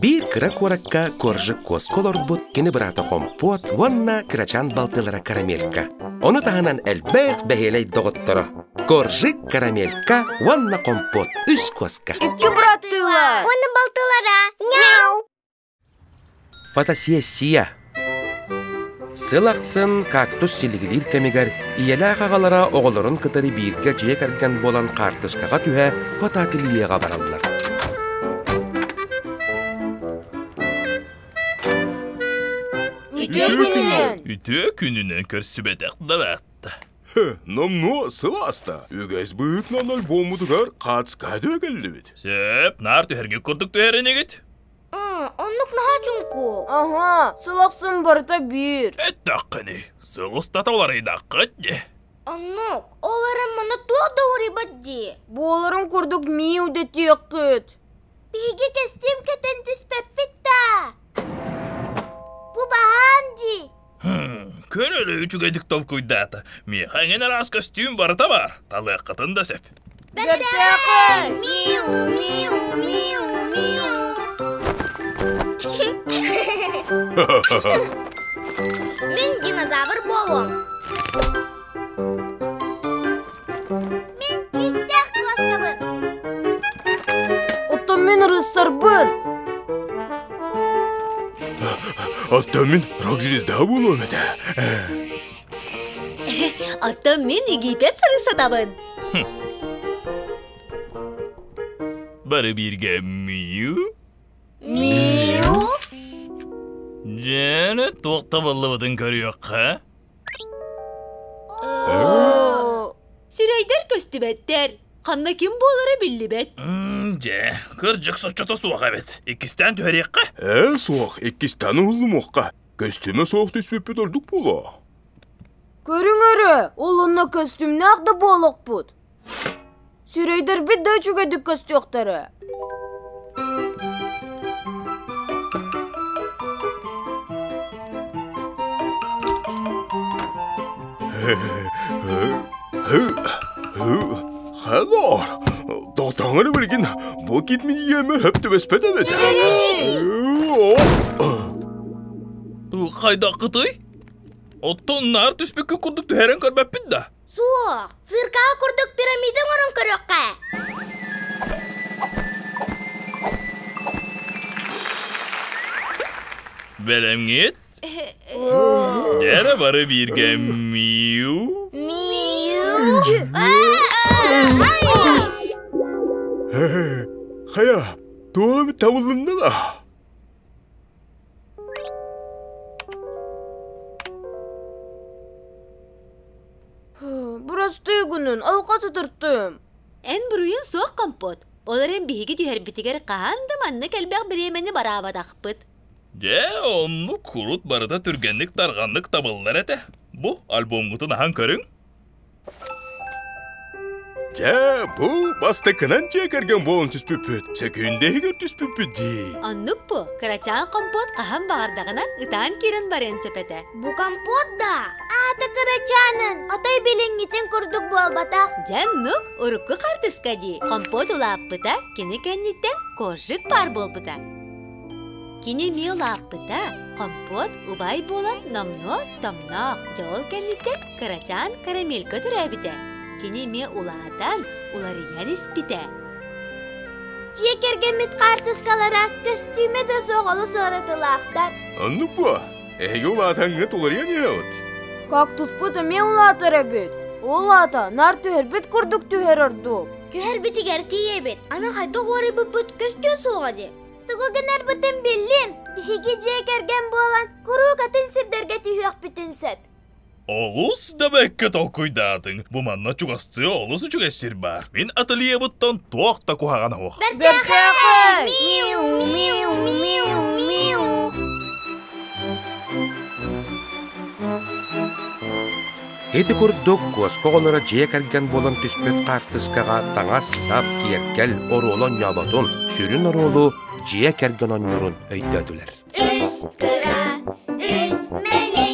Биир кыра куоракка Коржик куоска олорбут кини быраата Хомпуот уонна кырачаан балтылара Карамелька. Ону таһынан элбэх бэһиэлэй доҕотторо Коржик, Карамелька уонна Хомпуот үс куоска. Икки быраттыылар. Уонна балтылара. Няу! Фотосессия. Сыл ахсын кактус силигилиир кэмигэр ийэлээх аҕалара оҕолорун кытары бииргэ дьиэ кэргэн буолан хаартыскаҕа түһэ фотоательеҕа бараллар. Үтүө күнүнэн! Үтүө күнүнэн көрсүбэтэх да баатта. Номнуо сыл ааста. Үгэс быһыытынан альбоммутугар хаацка кэллибит. Сөп, наар түһэргэ курдук түһэр инигит. Оннук наһаа чуҥкук. Аһа, сыл ахсын барыта биир. Эттэххиний, сыл устата уларыйдаххыт дии. Оннук, ол эрэн манна туох да уларыйбат дии. Буоларын курдук миу дэтиэххит. Биһиги кэстиим кэтэн түспэппит да. Бу баһаам дии. Көр эрэ үчүгэйдик толкуйдаата. Миэхэ эҥин араас көстүүм барыта баар. Талыаххытын да сөп. Бэртээхэй! Миу, миу, миу, миу. Мин динозавр буолуом. Мин күүстээх куоскабын. Оттон мин ырыссарбын. Оттон мин рок-звезда буолуом этэ. Оттон мин Египет сарысатабын. Бары бииргэ миу. Миу? Дьэ, туох табыллыбытын көрүөххэ. Сирэйдэр көстүбэттэр. Ханна ким буолара биллибэт. Дьэ, кырдьык соччото суох эбит. Иккистээн түһэриэххэ? Ээ, суох, иккистээн уһуллумуохха. Көстүүмэ суох түспүппүт ордук буолуо. Көрүҥ эрэ, ол онно көстүүмнээх да буолуохпут. Сирэйдэрбит да үчүгэйдик көстүөхтэрэ. Хеллор, доктор билигин бу кит миемэ хөп түбэспэт эбит. Хайдаххытый? Оттон наар түспүккэ курдук түһэрэн көрбөппүт да? Суох, циркаҕа курдук пирамида оҥорон көрүөххэ. Бэлэмҥит? Дьэ бары бииргэ миу. Миу. Хайа, туом табылынна да? Бырастыы гынын, алҕас ытыртым. Эн буруйун суох компот. Ол эрэн биһиги түһэрбитигэр хаһан да маннык элбэх бириэмэни бараабатахпыт. Дьэ, оннук курут барыта түргэнник-тарҕаннык табыллар этэ. Бу альбоммутун аһан көрүҥ. Дьэ, бу бастакынан дьиэ кэргэн буолан түспүппүт. Сөкүүндэ иһигэр түспүппүт дии. Оннук бу, кырачаан компот хаһан баҕардаҕына ытаан киирэн барыан сөп этэ. Бу компот да? Аата кырачаанын, отой билиҥҥитин курдук буолбатах. Дьэ, оннук, урукку хартыска дии. Компот улааппыта, кини кэнниттэн коржик баар буолбута. Кини эмиэ улааппыта, компот убай буолан номнуо томноох, дьол кэнниттэн кырачаан карамелька төрөөбүтэ. Кини эмиэ улаатан, уларыйан испитэ. Дьиэ кэргэммит хаартыскалара көстүүмэ да суох олус уратылаахтар. Оннук буо. Эһиги улаатаҥҥыт уларыйан иһэҕит. Кактуспут эмиэ улаатар эбит. Ол аата наар түһэрбит курдук түһэр ордук. Түһэрбитигэр тиийэбит. Аны хайдах уларыйбыппыт көстүө суоҕа дии. Тугу гынарбытын биллим. Биһиги дьиэ кэргэн буолан куруук атын сирдэргэ түһүөхпүтүн сөп. Олус да бэккэ толкуйдаатыҥ. Бу манна чугастыы олус үчүгэй сир баар. Мин ательебыттан туох да куһаҕана суох. Бэртээхэй! Миу, миу, миу, миу. Ити курдук куоска оҕолоро дьиэ кэргэн буолан түспүт хаартыскаҕа таҥас-сап, киэргэл оруолу оонньооботун, сүрүн оруолу дьиэ кэргэн оонньуурун өйдөөтүлэр. Үс кыра, үс мэлэй.